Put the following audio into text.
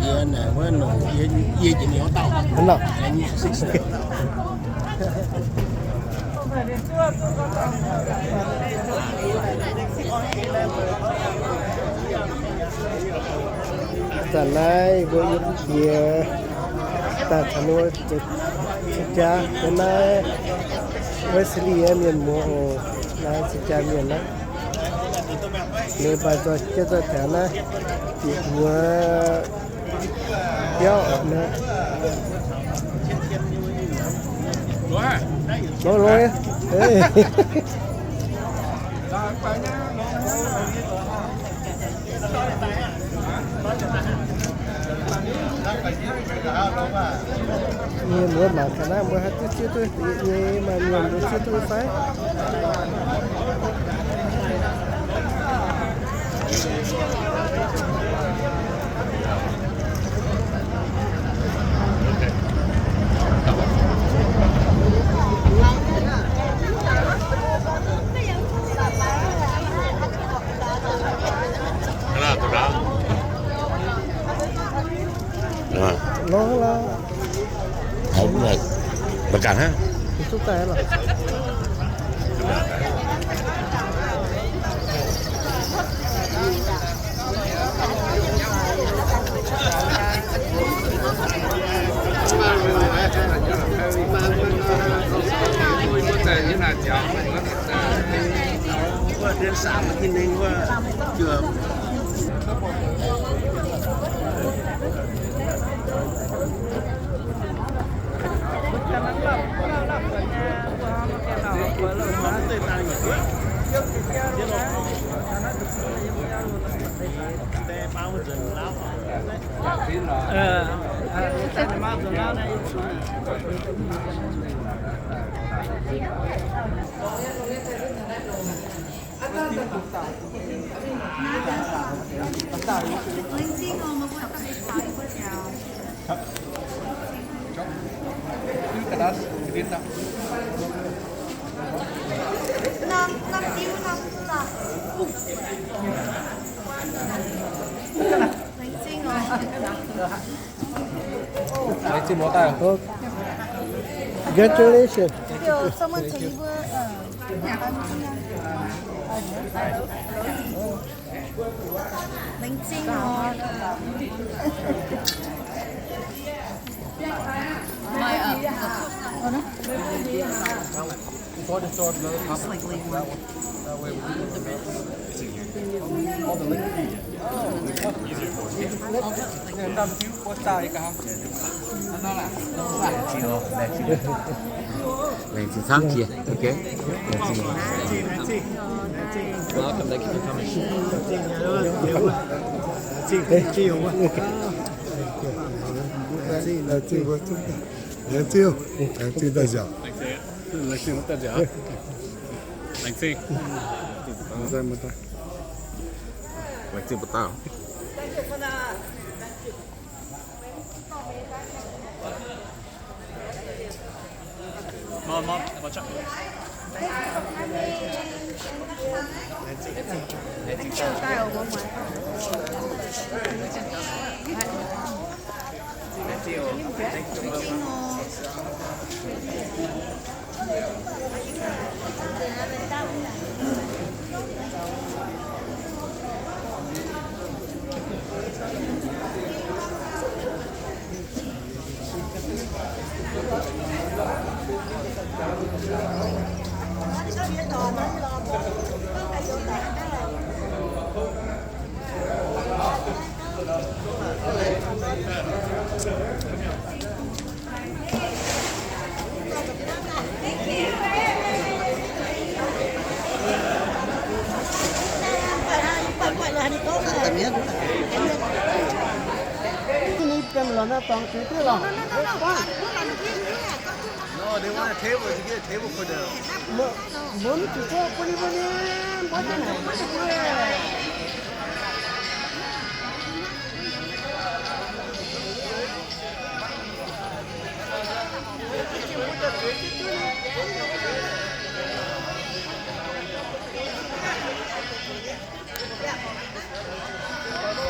Yie naaic wuov nongc yie, yie jiex mingh wuov dauh. Hnangv nor. Zanc naaiv mbuo yiem jiex daaih taux wuov jiex jaa, yiem naaiv Wesley mienh muoz oc, naaiv jiex jaa mienh naaiv. Ninh mbuo zoih jienv zoih taux naaiv bieqc wuov biauv naaiv. Longx, longx. Mienh mbuo mangc gaax naaiv mbuo haih duqv zieqv duqv deix nyei, maaih mienh mbuo zieqv duqv fai? Longx longx. Haiz mv ganh hnangv. Congratulations. Laengz zingh camv jiex. Ok. Laengz zingh. Welcome, thank you for coming. Laengz zingh, laengz zingh, laengz zingh daaih nziaauc. Laengz zingh daaih nziaauc. Laengz zingh. Laengz zingh mbuo daaih. No, they want a table. You get a table for them.